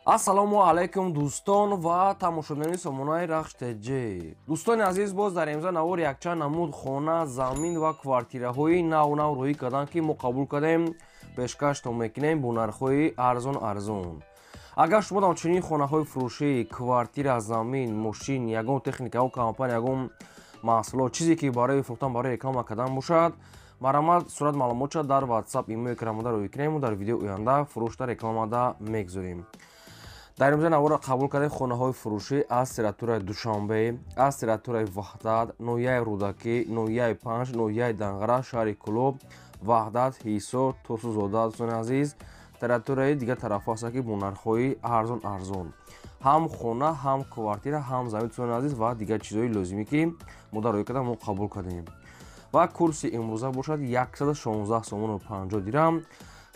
Ассалому алайкум, дӯстон ва тамошобинони сомонаи Рахш ТЖ. Дӯстони азиз, боз дар имза навор якчанд намуд хона, замин ва квартираҳои нав нав рӯӣ карданд, ки мо қабул кардем, пешкаштон мекунем бо нархҳои арзон арзон. Агар шумо дар чунин хонаҳои фурӯшӣ, квартира, замин, мошин, ягон техника, ягон компания, ягон маҳсулот, чизе ки барои фурӯхтан, барои реклама кардан бошад, марҳамат, сурат маълумотша дар WhatsApp, имо экранмода рӯӣ кунем, дар видеои оянда фурӯшта рекламада мегузорем. Дар имза наворро қабул кардем хонаҳои фурӯшӣ аз территорияи Душанбе, аз территорияи Ваҳдат, ноҳияи Рӯдакӣ, ноҳияи Панҷ, ноҳияи Данғара, шаҳри Кӯлоб, Ваҳдат, Ҳисор, Турсунзода. Дӯстони азиз, территорияи дигар тарафҳо ҳастанд, ки бо нархҳои арзон арзон ҳам хона, ҳам квартира, ҳам замин, дӯстони азиз, ва дигар чизҳои лозимӣ, ки мо дар рӯй карда мо қабул кардем. Ва курси имрӯза бошад 116 сомону 50 дирам.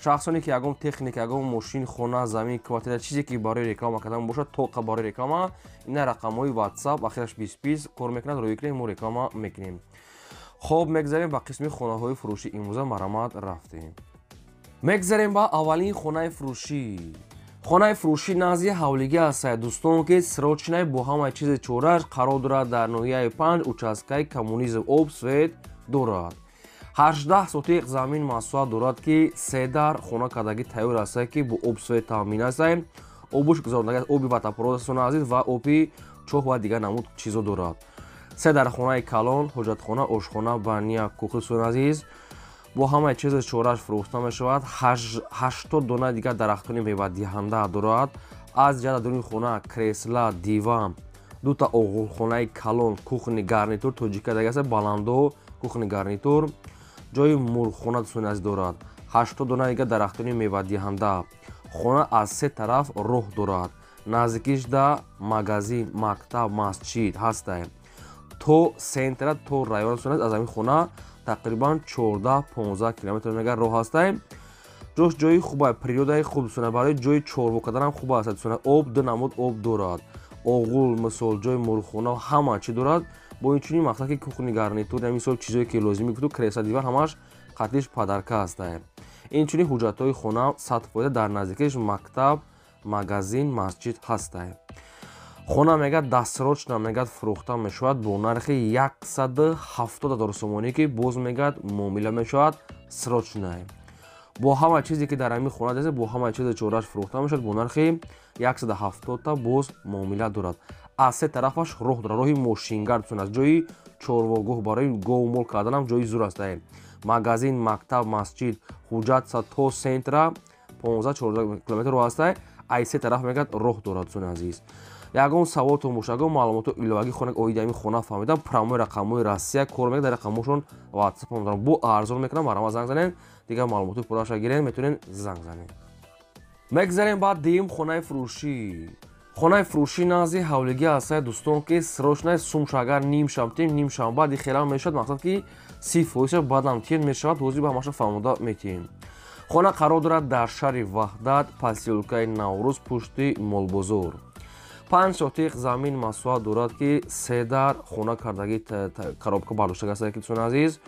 Шахсоне ки ягон техника, ягон мошин, хона, замин, квартира, чизе ки барои реклама кардан бошад, тоқа барои реклама, ина рақамҳои WhatsApp, ахираш 20 кор мекунад, рӯй кунем, мо реклама мекунем. Хоб, мегзарем ба қисми хонаҳои фурӯшӣ имрӯза. Марҳамат, рафтем. Мегзарем ба аввалин хонаи фурӯшӣ. Хонаи фурӯшӣ назди ҳавлигӣ ҳастад, дӯстон, ки срочный, бо ҳамаи чизи чораш қарор дорад дар ноҳияи Панҷ, участкаи Коммунизм, об, свет дорад. 18 сотиқ замин масоҳат дорад, ки се дар хона кардагӣ тайёр ҳастад, ки бо об, свет таъмин ҳастад, обуш гузарондагӣ, оби водопровод астона азиз ва оби чоҳ ва дигар намуд чизо дорад. Се дар хонаи калон, ҳоҷатхона, ошхона, баня, кухня, дӯстони азиз, бо ҳамаи чизи чораш фурӯхта мешавад. 80 дона дигар дарахтони мевадиҳанда дорад. Аз ҷиҳати даруни хона кресла, диван, дута оғилхонаи калон, кухни гарнитур тоҷика дагаста, баландо кухни гарнитур, ҷои мурғхона, дӯстони азиз, дорад. 80 дона дигар дарахтони мевадиҳанда. Хона аз се тараф роҳ дорад, наздикишда магазин, мактаб, масҷид ҳастай. То центра, то район, дӯстони азиз, аз ҳамин хона тақрибан 14-15 километр мега роҳ ҳастай. Ҷош ҷои хуба, природаи хуб, дӯстони, барои ҷои чорво карданам хуб аст, дӯстони. Об, ду намуд об дорад, оғул, мисол, ҷои мурғхона, ҳама чӣ дорад. Бо инчунин мақсад ки кухни гарнитур, мисол, чизое ки лозимӣ гуфту, кресла, диван, ҳамаш қатиш подарка ҳастай. Инчунин ҳуҷҷатҳои хона 100%, дар наздикиш мактаб, магазин, масҷид ҳастай. Хона мегӯяд, дастрочна мегӯяд, фурӯхта мешавад бо нархи 170 ҳазор сомонӣ, ки боз мегӯяд, муомила мешавад, срочный. Бо ҳама чизе ки дар ҳамин хона даса, бо ҳама чизи чораш фурӯхта мешавад бо нархи 170-та, боз муомила дорад. Аз се тарафаш роҳ дорад, роҳи мошингард аз ҷои чорвогоҳ, барои говмол карданам ҷои зур аст. Магазин, мактаб, масҷид, ҳуҷҷат то центра 15-14 километр роҳ аст. Ай се тараф мегӯяд, роҳ дорад. Дӯстони азиз, ягон саволтон бошад, ягон маълумото иловагӣ хона оиди ҳамин хона фаҳмидан, прямой рақамҳои Россия кор мекунад, дар рақамҳошон WhatsApp дорам, бо арзон мекунам. Марҳамат, занг занед, дигар маълумоти пурраша гирен, метавонед занг занед. Мегзарем ба дуюм хонаи фурӯшӣ. Хонаи фурӯшӣ назди ҳавлигӣ ҳастад, дӯстон, ки срочный. Сумша агар нимшам тем, нимшам баъди хелам мешавад, мақсад ки 30 фоизша баъдам тен мешавад, ҳозир ба ҳамаша фаҳмода метиҳем. Хона қарор дорад дар шаҳри Ваҳдат, посёлкаи Наврӯз, пушти молбозор. 5 сотиқ замин масоҳат дорад, ки се дар хона кардагӣ, коробка бардоштага аст, ки, дӯстони азиз,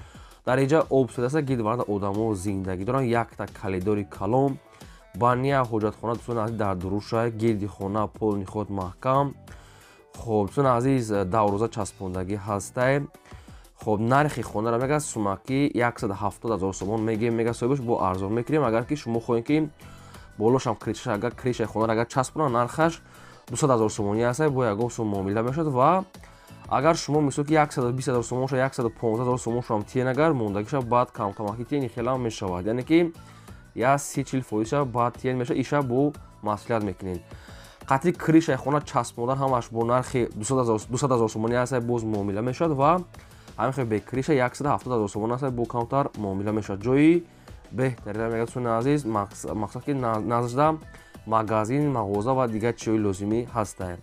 дар инҷа об аст, гирдварда одамо зиндагӣ доранд, якта калидори калон, баня, ҳоҷатхона, дӯстони азиз, дар дуруша, гирди хона полный ход маҳкам. Хоб, дӯстони азиз, давроза часпондагӣ ҳастай. Хоб, нархи хонаро мегӯяд, сумакӣ 170 ҳазор сомон мегӯем, мега соҳибаш, бо арзон мекунем. Агар ки шумо хоҳед, ки болошам крыша, агар крышаи хонаро агар часпонанд, нархаш 200 ҳазор сомонӣ аст, бо ягон сум муомила мешавад. Ва агар шумо, мисол, ки 120 ҳазор сомонша, 115 ҳазор сомоншоам тиен, агар мондагиша баъд камкамаки тиен, хелам мешавад, яъне ки я 30-40 фоизша баъд тиен мешавад, иша бо маслиҳат мекунед. Қатъи крышаи хона часпондан ҳамаш бо нархи 200 ҳазор сомонӣ аст, боз муомила мешавад. Ва ҳамин хел бе крыша 170 ҳазор сомон аст, бо камтар муомила мешавад. Ҷои беҳтарина мегӯяд, дӯстони азиз, мақсад ки наздашда магазин, мағоза ва дигар чизҳои лозимӣ ҳастанд.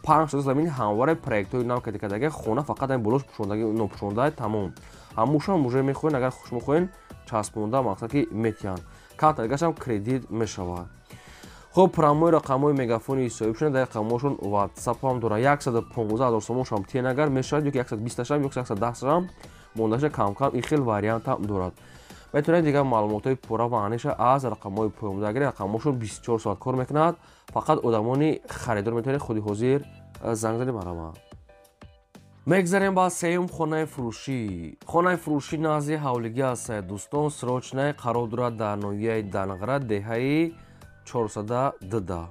5 соат замини ҳамвора проектҳои нав кардагӣ, хона фақат ҳамин болош пӯшондаги, нопӯшонда, тамом. Ҳамушам уже мехоҳен, агар шумо хоҳен, часпонда, мақсад ки метиҳанд, камтар кредит мешавад. Хуб, прямой рақамҳои Мегафони соҳиб шуда, дар рақамҳошон WhatsApp ҳам дорад. 115 ҳазор сомоншам тиен агар мешавад, ёки 120 шам, ёки 110 шам, мондаша камкам, ин хел вариантам дорад. Метавонед дигар маълумотҳои пурра ва аниша аз рақамҳои поёнбуда гиред. Рақамҳошон 24 соат кор мекунад. Фақат одамони харидор метавонед худи ҳозир занг занед марҳамат. Мегзарем ба сеюм хонаи фурӯшӣ. Хонаи фурӯшӣ назди ҳавлигӣ аст, дӯстон, срочное қарор дорад дар ноҳияи Данғара, деҳаи 402.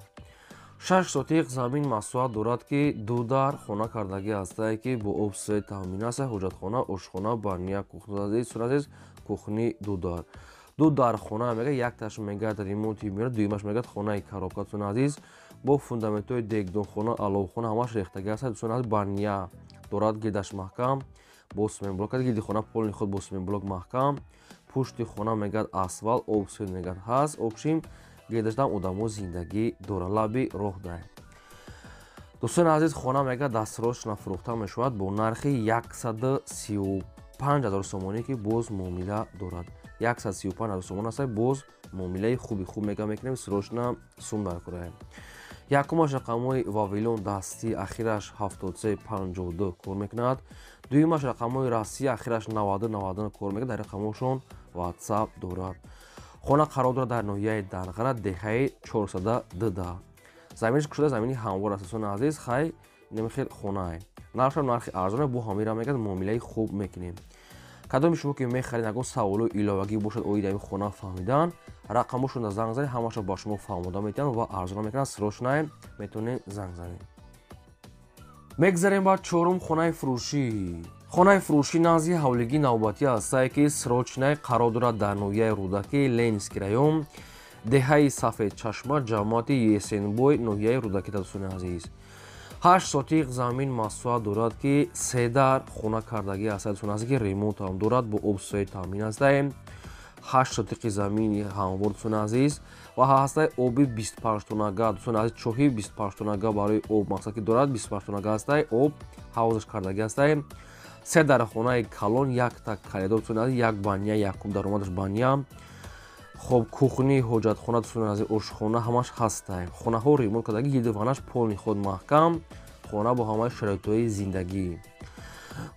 6 сотиқ замин масоҳат дорад, ки ду дар хона кардагӣ ҳастае, ки бо об свет таъмин аст, ҳоҷатхона, ошхона, баня, кухня, кухни ду дар. Ду дар хона мега, якташ мегӯяд ремонти меёрад, дуюмаш мегӯяд хонаи коробка, дӯстони азиз, бо фундаментҳои дегдонхона, аловхона ҳамаш рехтагӣ аст, дӯстони азиз, баня дорад, гирдаш маҳкам бо цементблок, гирди хона полный худ бо цементблок маҳкам, пушти хона мегӯяд асфалт, об свет мегӯяд ҳаст, общем гирдашдам одамо зиндагӣ дорад, лаби роҳ дай. Дӯстони азиз, хона мегӯяд дастрочно фурӯхта мешавад бо нархи 135 000 сомонӣ, ки боз муомила дорад. 135 000 сомон аст, боз муомилаи хуби хуб мега мекунем, срочно сум дар кораем. Якумаш рақамҳои Вавилон дастӣ, ахираш 7352 кор мекунад. Дуюмаш рақамҳои Россия, ахираш 9090 кор мекунад. Дар рақамҳошон WhatsApp дорад. Хона қарор дорад дар ноҳияи Данғара, деҳаи 402. Заминаш кушода, замини ҳамвор аст, дӯстони азиз, хай немихел хонае. Нархшам нархи арзона, бо ҳамира мегӯяд муомилаи хуб мекунем. Кадоми шумо ки мехаред, ягон саволу иловагӣ бошад оид ами хона фаҳмидан, рақамҳошонро занг занед, ҳамаашро ба шумо фаҳмода метиҳанд ва арзона мекунанд, срочное метавонед занг занед. Мегзарем ба чорум хонаи фурӯшӣ. Хонаи фурӯшӣ назди ҳавлигии навбатӣ ҳастае, ки срочное қарор дорад дар ноҳияи Рӯдакӣ, Ленинский район, деҳаи Сафедчашма, ҷамоати Есенбой, ноҳияи Рӯдакӣ, дӯстони азиз. 8 сотиқ замин масоҳат дорад, ки се дар хона кардагӣ аст, дӯстони азиз, ки ремонт ҳам дорад, бо об свет таъмин ҳастаем. 8 сотиқи замини ҳамвор, дӯстони азиз, ва ҳастаи оби 25 тоннага, дӯстони азиз, чоҳи 25 тоннага барои об мақсад ки дорад, 25 тоннага ҳастаи об ҳавзаш кардагӣ ҳастаем. Се дар хонаи калон, якта коридор, дӯстони азиз, як баня, якум даромадаш баня, хоб кухни, ҳоҷатхона, дӯстони азиз, ошхона ҳамаш ҳастаем. Хонаҳо ремонт кардагӣ, гирди ванаш полный худ маҳкам, хона бо ҳамаи шароитҳои зиндагӣ.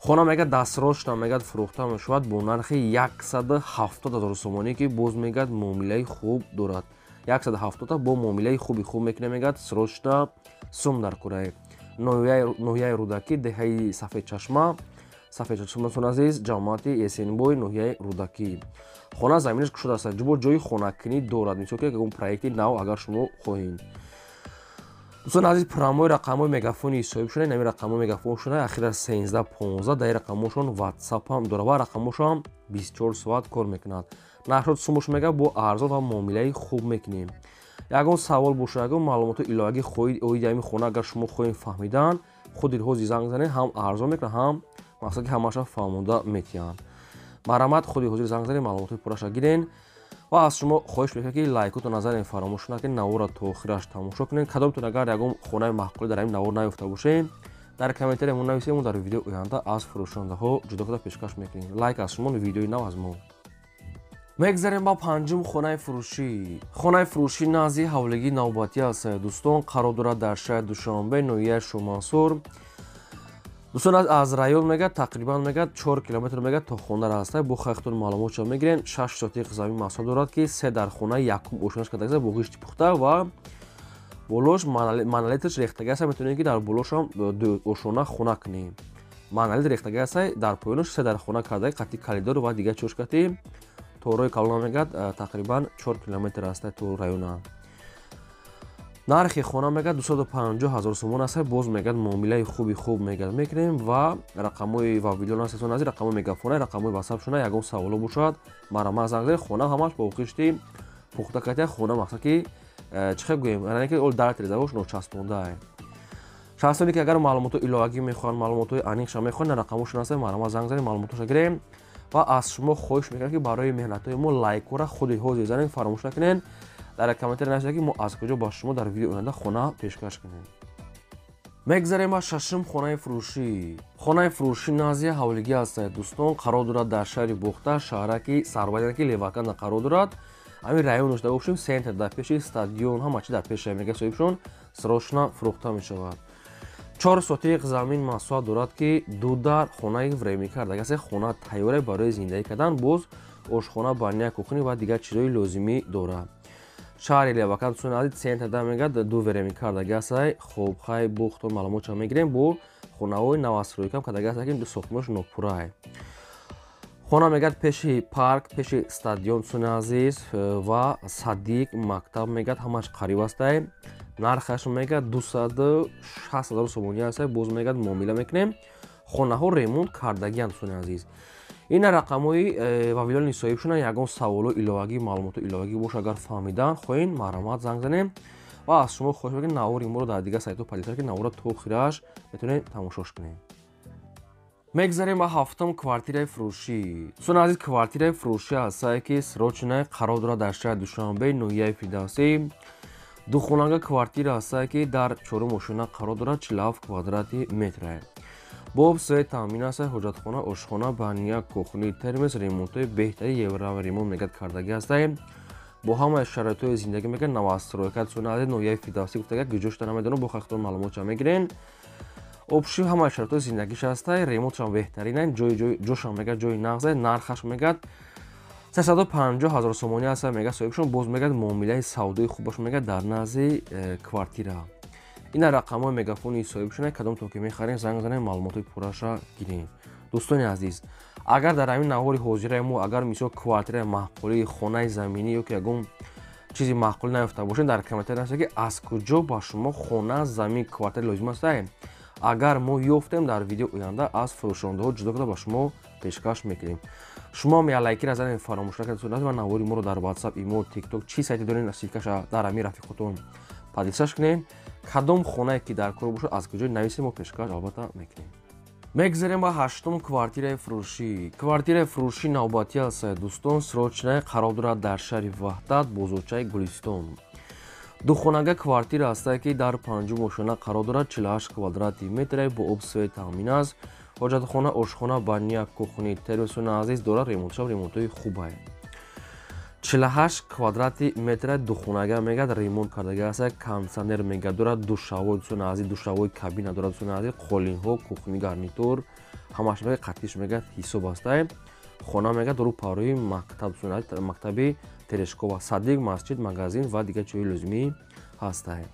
Хона мегӯяд дастрочно мегӯяд фурӯхта мешавад бо нархи 170 000 сомонӣ, ки боз мегӯяд муомилаи хуб дорад. 170 бо муомилаи хуби хуб мекунем, мегӯяд срочно сум дар кораи. Ноҳияи Рӯдакӣ, деҳаи Сафедчашма, Сафедчашма, дӯстони азиз, ҷамоати Есенбой, ноҳияи Рӯдакӣ. Хона заминаш кушода аст, ҷубо ҷои хонакунӣ дорад, мисол ки ягон проекти нав агар шумо хоҳед. Дӯстони азиз, прямой рақамҳои мегафони соҳиб шуда, инами рақамҳои мегафон шуда, ахираш 1315, дар рақамҳошон WhatsApp ҳам дорад ва рақамҳошон 24 соат кор мекунад. Нархот сумош мега бо арзон ва муомилаи хуб мекунем. Ягон савол бошад, ягон маълумоти иловагӣ хоҳед оиди ҳамин хона агар шумо хоҳед фаҳмидан, худи ҳозир занг занед, ҳам арзон мекунад, ҳам мақсад ки ҳамаашро фаҳмонда метиҳанд. Марҳамат, худи ҳозир занг занед, маълумоти пурраша гирен ва аз шумо хоҳиш мекунам, ки лайкотро назарен фаромӯш накунед, наворро то охираш тамошо кунед. Кадомтон агар ягон хонаи маъқулӣ дар ҳамин навор наёфта бошед, дар комментария мо нависед, мо дар видеои оянда аз фурӯшандаҳо ҷудо карда пешкаш мекунем. Лайк аз шумо, видеои нав аз мо. Мегзарем ба панҷум хонаи фурӯшӣ. Хонаи фурӯшӣ назди ҳавлигии навбатӣ аст, дӯстон, қарор дорад дар шаҳри Душанбе, ноҳияи Шомансур. Дӯстон, аз район мегӯяд тақрибан мегӯяд 4 километр мегӯяд то хона раста. Бо хайхтон маълумотшо мегирем. 6 сотиқ замин масоҳат дорад, ки се дар хона якум ошонаш кардагист бо ғишти пухта ва болош монолиташ рехтагӣ аст. Метавонем ки дар болошам ду ошона хона кунем. Монолит рехтагӣ аст, дар поёнаш се дар хона кардаги, қати коридор ва дигар чошкати то роҳи калона мегӯяд тақрибан 4 километр аст то района. Нархи хона мегӯяд 250 000 сомон аст, боз мегӯяд муомилаи хуби хуб мегӯяд мекунем ва рақамҳои Вавилон аст, рақамҳои мегафона, рақамҳои WhatsApp шуна, ягон саволо бошад, марҳамат занг занед. Хона ҳамаш бо ғишти пухта кардия, хона мақсад ки чӣ хел гӯем, яъне ки ол дар терезаҳош ночаспонда. Шахсоне ки агар маълумотҳои иловагӣ мехоҳанд, маълумотҳои аниқша мехоҳанд, рақамҳошон аст, марҳамат занг занед, маълумотҳоша гирем ва аз шумо хоҳиш мекунам, ки барои меҳнатҳои мо лайкҳоро худи ҳозир занед, фаромӯш накунед. Дар комментария нависед, ки мо аз куҷо ба шумо дар видеои оянда хона пешкаш кунем. Мегзарем ба шашум хонаи фурӯшӣ. Хонаи фурӯшӣ назди ҳавлигӣ аст, дӯстон, қарор дорад дар шаҳри Бохта, шаҳраки Сарбад, ки Леваканда қарор дорад. Ҳамин районаш дар общем центр, дар пеши стадион, ҳама чи дар пеша мега соҳибшон, срочно фурӯхта мешавад. 4 сотиқ замин масоҳат дорад, ки ду дар хонаи временӣ кардагӣ аст, хона тайёре барои зиндагӣ кардан, боз Ошхона, баня, кухня ва дигар чизҳои лозимӣ дорад. Шаҳри Левакан, дӯстони азиз, центрда мегӯяд, ду вереми кардаги ҳастай. Хоб, хай, бо худтон маълумотша мегирем. Бо хонаҳои новостройкам кардаги ҳастай, ки сохтмонаш нопуррае. Хона мегӯяд пеши парк, пеши стадион, дӯстони азиз, ва садик, мактаб мегӯяд, ҳамаш қариб ҳастай. Нархаш мегӯяд 260 000 сомонӣ ҳастай. Боз мегӯяд, муомила мекунем. Хонаҳо ремонт кардагианд, дӯстони азиз. Ина рақамҳои вавилони соҳибшона. Ягон саволу иловагӣ, маълумоту иловагӣ боша, агар фаҳмидан хоҳем, марҳамат, занг занем. Ва аз шумо хоҳиш мекунем, навори моро дар дигар сайтҳо поделиться, ки наворро то охираш метавонед тамошош кунем. Мегзарем ба ҳафтум квартираи фурӯшӣ. Дӯстони азиз, квартираи фурӯшӣ ҳастае, ки срочная қарор дорад дар шаҳри Душанбе, ноҳияи Фирдавсӣ. Духонага квартира ҳастае, ки дар чорум ошёна қарор дорад, 47 квадрати метрае. Бо об, свет таъмин аст. Ҳоҷатхона, ошхона, баня, кухни, термос, ремонтҳои беҳтари евроремонт мегӯяд кардагӣ ҳастае. Бо ҳамаи шароитҳои зиндагӣ мегӯяд, новостройка, дӯстони азиз, ноҳияи Фирдавсӣ гуфтага, гиҷошта намедонам, бо хахтон маълумотша мегирен. Общий ҳамаи шароитҳои зиндагиш ҳастай, ремонтшам беҳтаринай, ҷошам мегӯяд ҷои нағзай. Нархаш мегӯяд 350 000 сомонӣ ҳаста, мегӯяд соҳибшон. Боз мегӯяд, муомилаи савдои хубаш мегӯяд дар назди квартира. Ина рақамҳои мегафони соҳибшона. Кадомтон ки мехарем, занг занем, маълумотҳои пурраша гирем. Дӯстони азиз, агар дар ҳамин навори ҳозираи мо, агар мисол квартираи маъқулии, хонаи заминӣ ё ки ягон чизи маъқулӣ наёфта бошед, дар комментария нависед, ки аз куҷо ба шумо хона, замин, квартира лозим астае. Агар мо ёфтем, дар видео оянда аз фурӯшондаҳо ҷудо карда ба шумо пешкаш мекунем. Шумо ҳам як лайкира занед, фаромӯш накунед, ва навори моро дар WhatsApp, имо, TikTok, чӣ сайте доред, ссылкаша дар ҳамин рафиқотон поделиться кунед. Кадом хонае ки дар кор бошад, аз куҷо, нависед, мо пешкаш албатта мекунем. Мегзарем ба ҳаштум квартираи фурӯшӣ. Квартираи фурӯшӣ навбатӣ аст, дӯстон, срочная қарор дорад дар шаҳри Ваҳдат, бозорчаи Гулистон. Духонага квартира ҳастае, ки дар панҷум ошёна қарор дорад, 48 квадрати метре, бо об, свет таъмин аст. Ҳоҷатхона, ошхона, баня, кухни, термосуна, азиз, дорад. Ремонтшам ремонтҳои хубае. 48 квадрати метра духонага мегӯяд, ремонт кардага аст. Кондиционер мегӯяд дорад, душавой, дӯстони азиз, душавой кабина дорад, дӯстони азиз, қолинҳо, кухни гарнитур ҳамаш мегӯяд қатиш мегӯяд ҳисоб астае. Хона мегӯяд рӯ парои мактаб, дӯстони азиз, мактаби Терешкова, садик, масҷид, магазин ва дигар чизҳои лозимӣ ҳастае.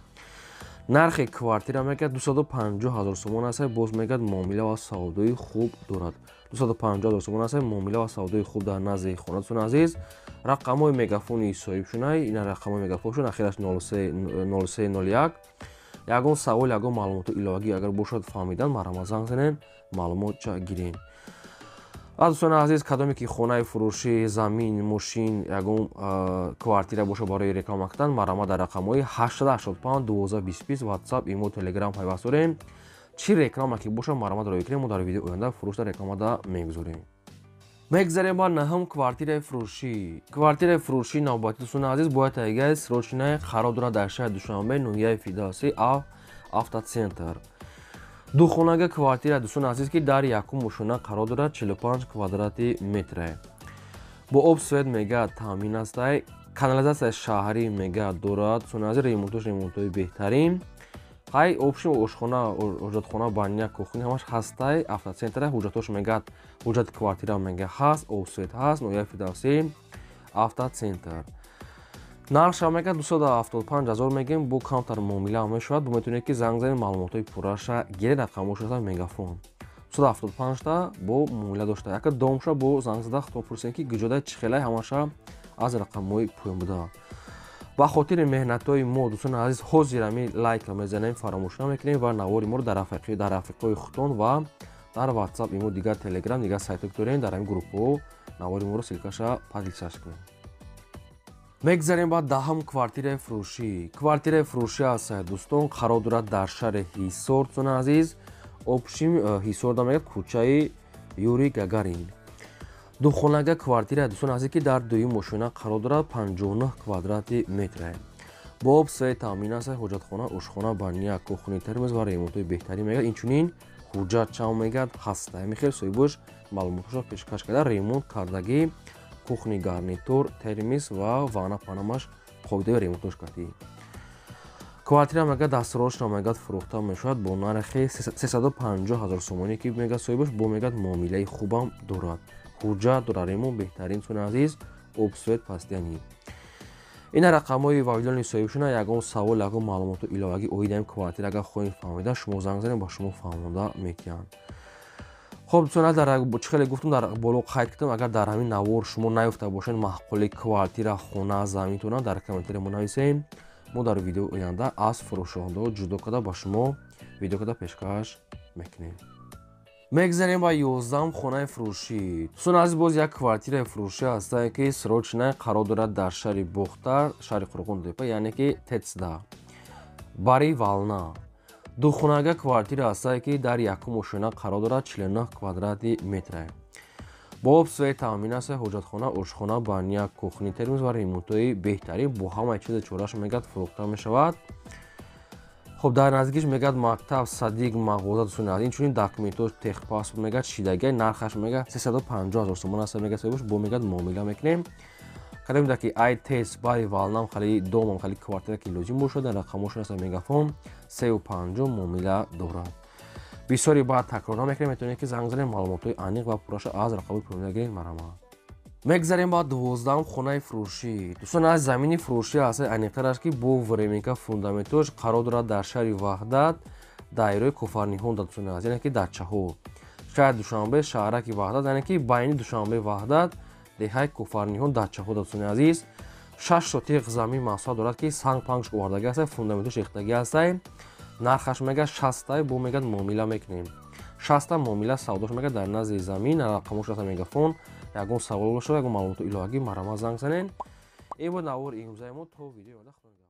Нархи квартира мегӯяд 250 000 сомон аст. Боз мегӯяд, муомила ва савдои хуб дорад. 250 000 сомон аст, муомила ва савдои хуб дар назди хона. Дӯстони азиз, рақамҳои мегафони соҳибшунай, ина рақамҳои мегафоншон, ахираш 0301. Ягон савол, ягон маълумоти иловагӣ агар бошад, фаҳмидан, марҳамат, занг занед, маълумотча гирем. Ва дӯстони азиз, кадоме ки хонаи фурӯшӣ, замин, мошин, ягон квартира боша барои реклама кардан, марҳамат, дар рақамҳои 885 12 20 WhatsApp, имо, Telegram пайваст дорем. Чӣ реклама ки боша, марҳамат, роӣ кунем, мо дар видеои оянда фурӯшда рекламада мегузорем. Мегзарем ба наҳум квартираи фурӯшӣ. Квартираи фурӯшӣ навбатӣ, дӯстони азиз, бояд таҳияи срочная қарор дорад дар шаҳри Душанбе, ноҳияи Фирдавсӣ, Автоцентр. Духонага квартира, дӯстони азиз, ки дар якум ошёна қарор дорад, 45 квадрати метре, бо об, свет мегӯяд таъмин астай. Канализатсияи шаҳрӣ мегӯяд дорад. Дӯстони азиз, ремонтош ремонтҳои беҳтарин. Хай, общий ошхона, ҳоҷатхона, баня, кухня ҳамаш ҳастай. Автоцентра ҳуҷҷатҳош мегӯяд, ҳуҷҷати квартира мегӯяд ҳаст, об, свет ҳаст. Ноҳияи Фирдавсӣ, Автоцентр. Нархша мегӯяд 275 000 мегӯем, бо камтар муомила мешавад. Бо метавонед, ки занг занед, маълумотҳои пурраша гиред. Рақамҳошаса мегафон 275та бо муомила дошта. Яка домша бо занг зада худтон пурсед, ки гиҷода, чӣ хелай, ҳамаша аз рақамҳои поён буда. Ба хотири меҳнатҳои мо, дӯстони азиз, ҳозир ҳамин лайкро мезанем, фаромӯш намекунем, ва навори моро дар рафиқҳои худтон ва дар WhatsApp, имо, дигар Telegram, дигар сайтҳо ки дорем, дар ҳамин группҳо навори моро ссылкаша поделиться кунем. Мегзарем ба даҳум квартираи фурӯшӣ. Квартираи фурӯшӣ аст, дӯстон, қарор дорад дар шаҳри Ҳисор, дӯстони азиз. Общий Ҳисорда мегӯяд, кӯчаи Юрий Гагарин. Духонага квартира, дӯстони азиз, ки дар дуюм ошёна қарор дорад, 59 квадрати метре, бо об, свет таъмин аст. Ҳоҷатхона, ошхона, баня, кухни, термос ва ремонтҳои беҳтарин мегӯяд. Инчунин ҳуҷҷат чам мегӯяд ҳаста. Ҳамин соҳибош маълумотҳошро пешкаш карда. Ремонт кардагӣ, кухни гарнитур, термос ва ванна панамаш қоидаи ремонтош кардӣ. Квартира мега дастрош мегад фурӯхта мешавад бо нархи 350 000 сомонӣ, ки мега соҳибаш бо мегад муомилаи хубам дорад, ҳуҷҷат дорад, ремонт беҳтарин. Дӯстони азиз, об, свет постоянный. Ина рақамҳои вавилони соҳибшуна. Ягон савол, ягон маълумоту иловагӣ оиди ин квартира агар хоҳем фаҳмида, шумо занг занед, ба шумо фаҳмонда метиҳанд. Хоб, дӯстон, дар чӣ хеле гуфтам, дар боло қайд кардам, агар дар ҳамин навор шумо наёфта бошед маҳқули квартира, хона, заминтона, дар комментария мо нависем, мо дар видеои оянда аз фурӯшондаҳо ҷудо карда ба шумо видео карда пешкаш мекунем. Мегзарем ба 11-ум хонаи фурӯшӣ. Дӯстони азиз, боз як квартираи фурӯшӣ ҳастае, ки срочно қарор дорад дар шаҳри Бохтар, шаҳри Қурғонтепа, яъне ки ТЭЦда, бари Вална. Духонага квартира ҳастае, ки дар якум ошёна қарор дорад, 49 квадрати метре. Бо об, свет таъмин аст, ҳоҷатхона, ошхона, баня, кухни, термос ва ремонтҳои беҳтарин бо ҳамаи чизи чораш мегад фурӯхта мешавад. Хоб, дар наздикиш мегад мактаб, садик, мағоза. Дӯстони азиз, инчунин документҳо, техпаспорт мегад шидагия. Нархаш мега 350 000 сомон аст, мега соҳибаш бо мегад муомила мекунем. Кадом ки ай ТЭЦ бари Валнам хали домам хали квартира ки лозим бошад, дар рақамошон аст Мегафон, 350 муомила дорад. Бисёри баъд такрор намекунем, метавонед ки занг занем, маълумотҳои аниқ ва пурраша аз рақамҳои пурра гиред, марҳамат. Мегзарем ба 12-ум хонаи фурӯшӣ. Дӯстон, аз замини фурӯшӣ ҳаст, аниқтараш ки бо временка фундаментош қарор дорад дар шаҳри Ваҳдат, даираи Кофарниҳон. Дӯстони азиз, яъне ки дар чаҳор шаҳри Душанбе, шаҳраки Ваҳдат, яъне ки байни Душанбе Ваҳдат, деҳаи Кофарниҳон, дар чаҳор. Дӯстони азиз, 6 сотиқ замин масоҳат дорад, ки санг пангш овардагӣ аст, фундаментош рехтагӣ аст. Нархаш мега 60, бо мегад муомила мекунем. 60 муомила савдош мега дар назди замин. Рақамош аст Мегафон. Ягон савол бошад, ягон маълумоту иловагӣ, марҳамат, занг занед. Ин буд навори имрӯзаи мо. То видеои оянда, Худо.